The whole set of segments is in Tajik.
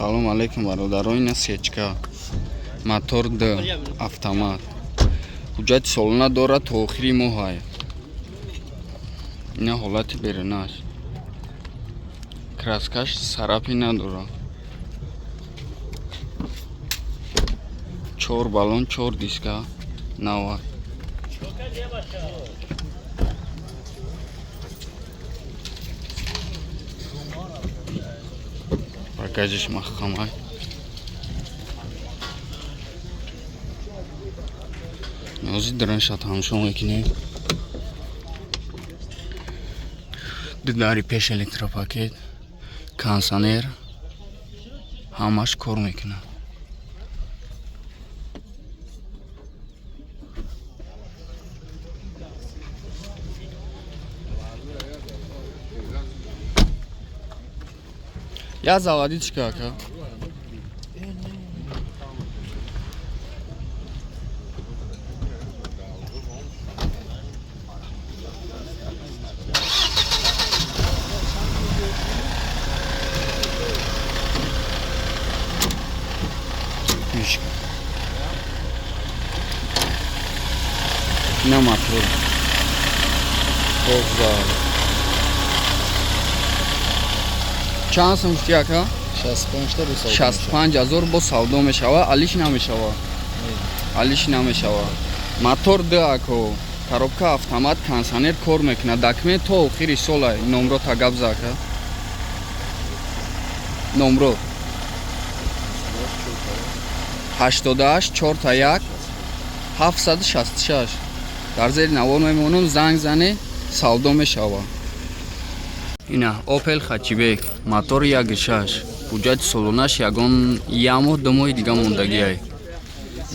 Салом алейкум, бародаро. Ина сечка, мотор д, автомат, ҳуҷҷати солона дорад, то охири моҳай. Ина ҳолати берунаш, краскаш царапин надорад, чор баллон, чор диска нава. Багажиш маҳкамай. Нози дранша тамошо мекунем. Ду дари пеш, электропакет, кондиционер, ҳамаш кор мекунад. Я заводичка, ака. Мишка. На мотор. Тоза. Чанд сум гуфти, ака? 65. 65 000 бо савдо мешава, алиш намешава, алиш намешава. Мотор д, ако, коробка автомат, кондиционер кор мекунад, документ то охири сола. Номро тагаб за, ака, номро 88 4 1 766. Дар зери навор мемонам, занг зане, савдо мешава. Ина Опел хэтчбек, мотор 1.6, ҳуҷҷати солонаш ягон як моҳ, 2 моҳи дига мондагиай.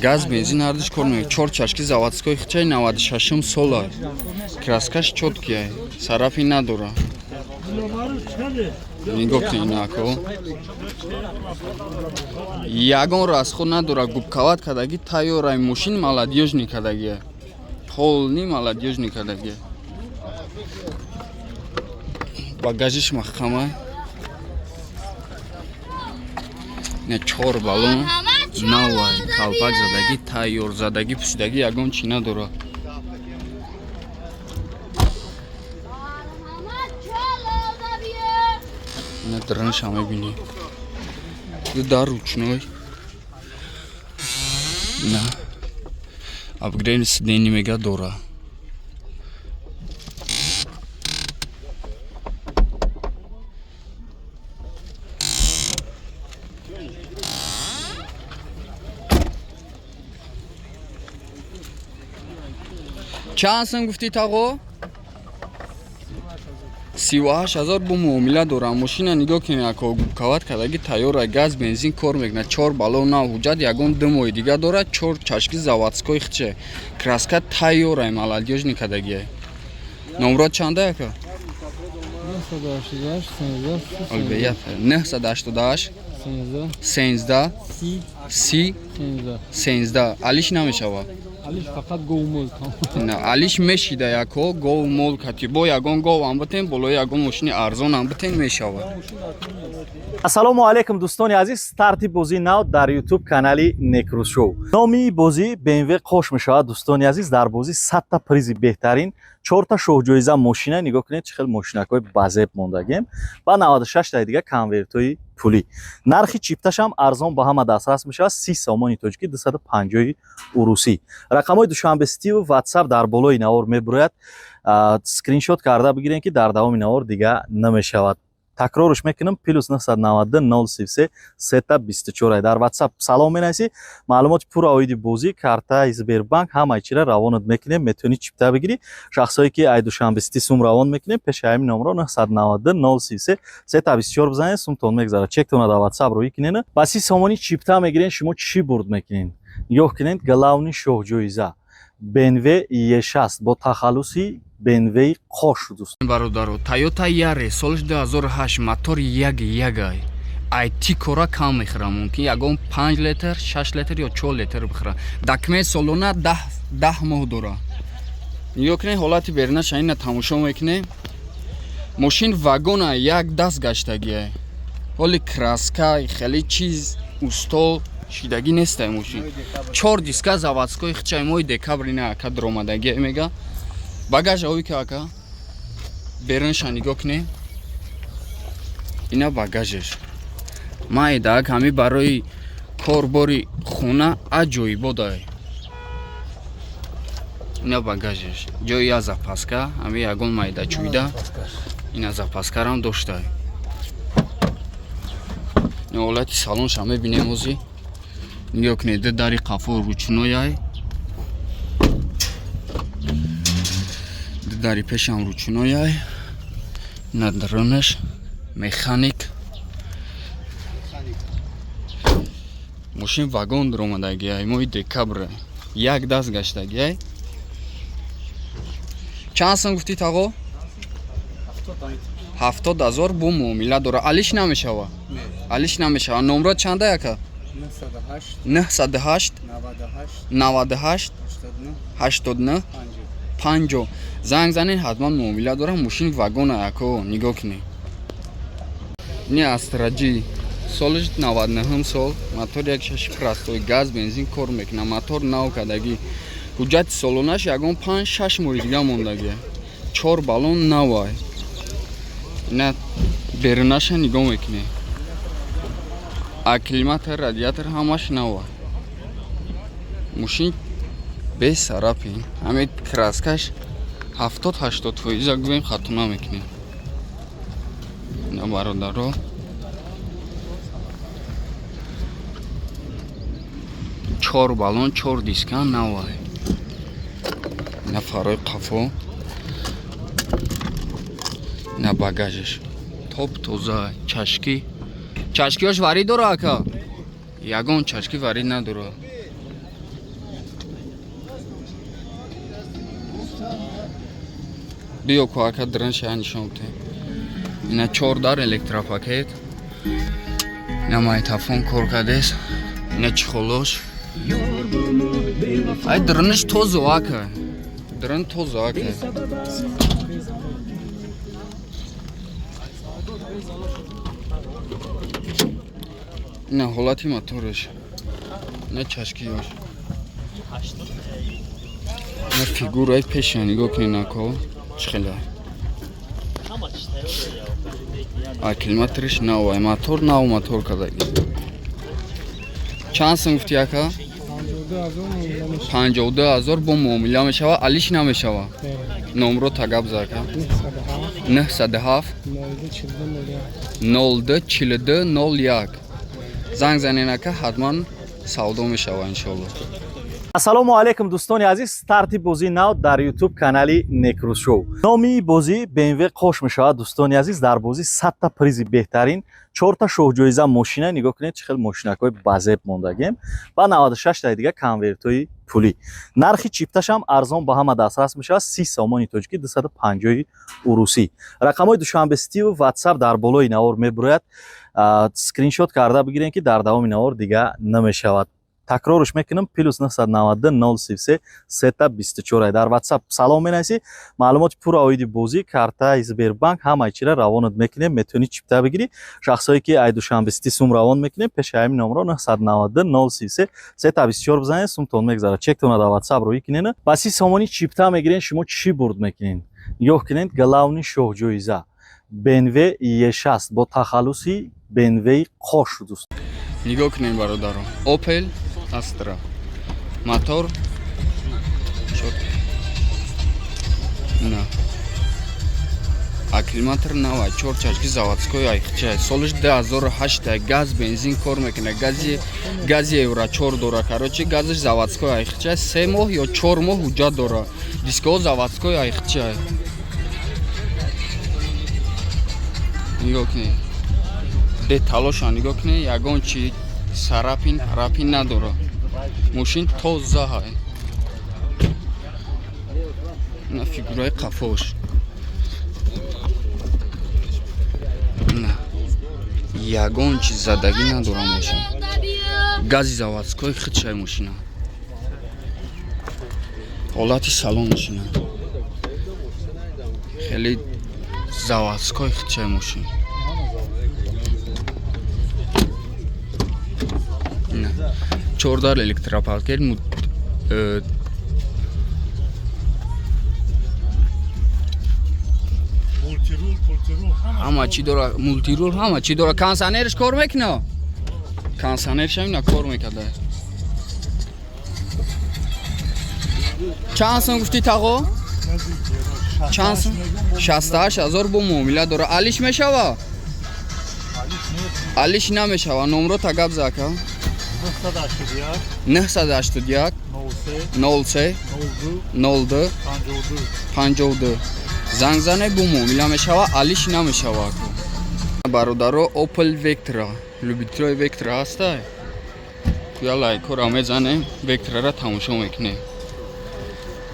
Газ, бензин ҳардуш кор мекунад, чор чашки заводской хичай, 96-ум сола, краскаш чёткий, царапин надора. Нигоҳ кунед, инако, ягон расход надора, губковать кадаги, тайёрай мошин, молодёжный кадагия, полный молодёжный кадагия. Багажиш маҳкамай. Ина чор баллон навай, калпак задагӣ, тайёр задагӣ, пӯсидагӣ, ягон чӣ надорад. Ина дранша мебинӣ, ду дар ручной, на обогрев сиденья мега дора. Чанд сум гуфтӣ, тағо? 38 000 бо муомила дорам. Мошина нигоҳ кунед, ако, губковать кардаги, тайёра, газ, бензин кор мекунад, чор баллон нав, ҳуҷҷат ягон 2 моҳи дига дорад, чор чашки заводской хиче, краска тайёрай, молодёжный кардагиай. Номрот чанда, ака? 988 13 30 13. Алиш намешавад? Алиш фақат говмол. На, алиш мешида, яко, гов мол кати бо ягон гов ам битен, болои ягон мошини арзон ам битен, мешавад. Ассалому алайкум, дӯстони азиз. Старти бозии нав дар Ютуб канали Некрӯз Шоу. Номи бозӣ БМВ Қош мешавад. Дӯстони азиз, дар бозӣ 100-та призи беҳтарин, чорта шоҳҷоиза мошина. Нигоҳ кунед, чӣ хел мошинакҳои базеб мондагем ва 96-таи дига конвертҳои пулӣ. Нархи чипташам арзон, ба ҳама дастрас мешавад: 30 сомони тоҷикӣ, 250 урусӣ. Рақамҳои Душанбе Ситиву Ватсап дар болои навор мебурояд. Скриншот карда бигирем, ки дар давоми навор дига намешавад. Такрорш мекунам: плюс 992 033 сета 24. Дар Ватсап салом менависӣ, маълумоти пурра оиди бозӣ, картаи Сбербанк, ҳамаи чира равонат мекунем, метавонӣ чипта бигирӣ. Шахсое ки ай Душанбе Сити сум равон мекунем, пеши ҳамин номро 992 033 сета 24 бизанед, сумтон мегзарад. Чектона дар Ватсап рӯӣ кунед, ба 30 сомонӣ чипта мегирен. Шумо чӣ бурд мекунед? Нигоҳ кунед, главный шоҳҷоиза БМВ Е6 бо тахаллуси БМВ Қош, дӯст. Бародаро, Тойота Ярис, солиш 2008, мотор як ягай. Айти кора кам мехӯра, мумкин ягон 5 литр, 6 литр ё 4 литр бихӯра. Документ солона 10 моҳ дора. Нигоҳ кунед, ҳолати берунаша ина тамошо мекунем. Мошин вагона, як даст гаштагия. Ҳоли краска хеле чиз усто шидагӣ нестай мошин. Чор диска заводской хичай, моҳи декабр ина ака дуромадагӣ мега. Багаж ови ка ака. Берунша нигоҳ кунед. Ина багажеш. Майдаак ҳами барои корбори хона аҷоибодай. Ина багажеш. Ҷои я запаска, ҳами ягон майда чӯйда. Ина запаскарам доштай. Ина ҳолати салонша мебинем ози. Нигоҳ кунед, ду дари қафо ручнояй. Ду дари пешам ручнояй. Ина дарунаш механик. Мошин вагон дуромадагиай, моҳи декабр. Як даст гаштагиай. Чанд сум гуфтӣ тағо? 70,000 бо муомила дора. Алиш намешава? Алиш намешава. Номро чанда яка? 908 98 89 50. Занг занед, ҳатман муомила дора. Мошин вагона яко, нигоҳ кунед. Не Астра G. Солиш 99 сол, мотор 1.6 простой, газ, бензин кор мекунад. Мотор нав кардагӣ. Ҳуҷҷати солонаш ягон 5-6 моҳи дига мондагӣ. 4 баллон навай. Ина берунаша нигоҳ мекунед. Акклиматор, радиатор ҳамаш навай. Мошин бесарапи. Ҳамин краскаш 70-80% гӯем хато намекунем. Ина бародаро. 4 баллон, 4 диска навай. Ина фарои қафо. Ина багажеш. Топ тоза, чашки. Чашкиёш варид дора ака? Ягон чашки варид надора. Биё ку ака дрын шая нишон бите. Ина 4 дар электропакет. Ина майтафон кор кардес. Ина чехолош. Ай дрынш тозо ака. Дрын тозо ака. Ина ҳолати мотораш. Ина чашкиёш. Ина фигураи пеша нигоҳ кунед нако. Чӣ хела. Акклиматориш нав, ай мотор нав мотор кардагӣ. Чанд сум гуфтӣ ака? 52,000 бо муомила мешава, алиш намешава. Номро тагаб за ака. 907 02 42 01. Занг занед ака, ҳатман савдо мешава иншоалло. Ассалому алайкум дӯстони азиз, старти бозии нав дар YouTube канали Некрӯз Шоу. Номи бозӣ BMW қош мешавад дӯстони азиз. Дар бозӣ 100 та призи беҳтарин, 4 та шоҳҷоиза мошина. Нигоҳ кунед чӣ хел мошинакҳои базеб мондагем ва 96 таи дига конвертҳои пулӣ. Нархи чипташам арзон ба ҳама дастрас мешавад, 30 сомони тоҷикӣ, 250 урусӣ. Рақамҳои Душанбе Ситиву WhatsApp дар болои навор мебурояд. Скриншот карда бигирем ки дар давоми навор дига намешавад. Такрорш мекунам, плюс 992 033 324. Дар WhatsApp салом менависӣ, маълумоти пурра оиди бозӣ, картаи Сбербанк, ҳамаи чира равонат мекунем, метавонӣ чипта бигирӣ. Шахсое ки ай Душанбе Сити сум равон мекунем, пеши ҳамин номро 992 033 324 бизанед, сумтон мегзарад. Чектона дар WhatsApp рӯӣ кунед. Ба 30 сомонӣ чипта мегирен, шумо чӣ бурд мекунед? Нигоҳ кунед, главни шоҳҷоиза BMW E6 бо тахаллуси BMW қош дӯст. Нигоҳ кунед бародаро. Opel Astra. Мотор чот. На. Акклиматор нава, 4 чашки заводской айхча. Солиш 2008 газ, бензин кор мекунад. Гази евро 4 дора. Короче, газиш заводской айхча. 3 моҳ ё 4 моҳ ҳуҷҷат дора. Дискҳо заводской айхча. Нигоҳ кунед. Деталоша нигоҳ кунед, ягон чи сарапин, парапин надора. Мошин тоза ҳай. На фигураи қафош. На. Ягон чи задагӣ надора мошин. Гази заводской худшай мошина. Ҳолати салон мошина. Хеле заводской худшай мошин. Чор дар электропакет ҳама чӣ дора, мултирул ҳама чӣ дора. Кондиционерш кор мекуна? Кондиционерш ҳам ина кор мекарда. Чанд сум гуфтӣ тағо? Чанд сум? 68 000 бо муомила дора. Алиш мешава? Алиш намешава. Номро та гап зака. 981 03 02 52. Занг зане, бо муомила мешава, алиш намешава. Бародаро, Opel Vectra. Любителои Vectra ҳастай? Я лайкҳоро мезанем, Vectra-ра тамошо мекунем.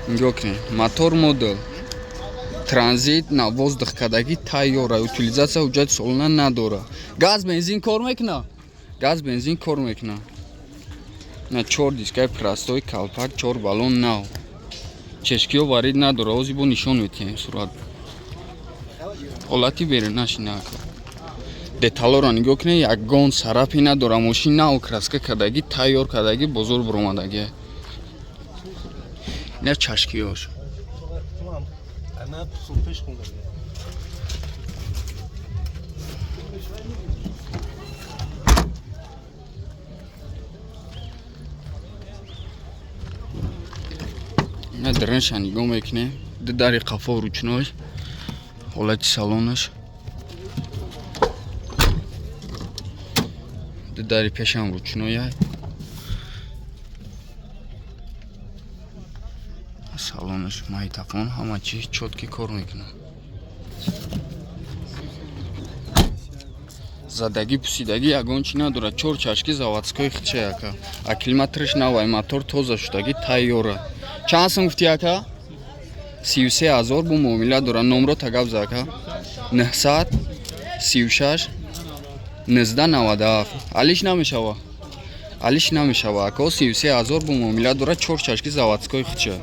Нигоҳ кунед, мотор модел транзит на воздух кардагӣ тайёра, утилизация ҳуҷҷати солона надора. Газ бензин кор мекуна? Газ бензин кор мекуна. На чор дискаи простой, калпак, чор баллон нав. Чешкиҳо варид надора, ози бо нишон метиҳем сурат. Ҳолати берунаш инака. Деталоро нигоҳ кунед, ягон сарапи надора. Мошин нав краска кардагӣ, тайёр кардагӣ, бозор буромадагӣ. Ина чашкиҳош. Ина дарнаша нигоҳ мекунем. Ду дари қафо ручной, ҳолати салонаш. Ду дари пешам ручной. Салонаш, магнитофон, ҳама чиз чётко кор мекунад. Задагӣ пусидагӣ ягон чӣ надорад. Чор чашки заводской хича яка. Акклиматорш навай, мотор тоза шудагӣ тайёра. Чанд сум гуфтӣ яка? 33 000 бо муомила дора. Номро тагап зака. 936 1997. Алиш намешава. Алиш намешава. Ако 33 000 бо муомила дора, чор чашки заводской хича.